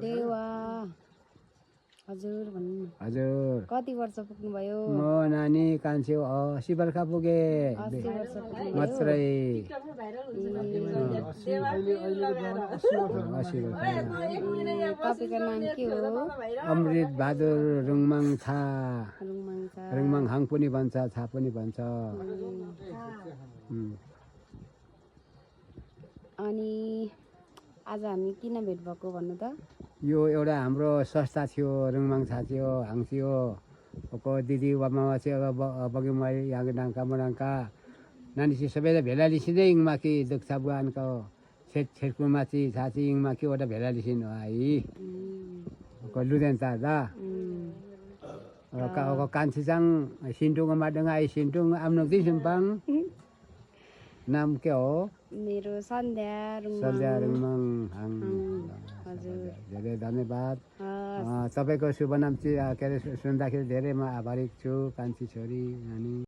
देवा हजुर भन्नु हजुर कति वर्ष पुग्नुभयो म नानी कान्छे 80 वर्ष पुगे 80 वर्ष पुग्नुभयो मात्रै 80 वर्ष तपाईँको नाम के हो अमृत बहादुर रुङमाङ छा रुङमाङका रुङमाङ हाङ पनि भन्छ छा पनि भन्छ अनि आज हामी किन भेट भएको भन्नु त यो एउटा हाम्रो संस्था थियो रुङमाङ छा थियो हाङ थियो को दिदी मामा थियो बगिमाई याङडाङका मडाङका नानीसी सबैलाई भेला लिसिँदै इङमाकी दुख्छा बुहानको छेटकुमाची छाची इङमाकी वटा भेला लिसिन् है लुदेन्ता दा कान्छीचाङ सिन्टुङको माडङ आई सिन्टुङ आम्नु दिन सिम्पाङ नाम के हो मेरो सन्ध्या सन्ध्या रुङमाङ हाङ हजुर धेरै धन्यवाद हस्। तपाईँको शुभ नाम चाहिँ के अरे सुन्दाखेरि धेरै म आभारी छु कान्छी छोरी नानी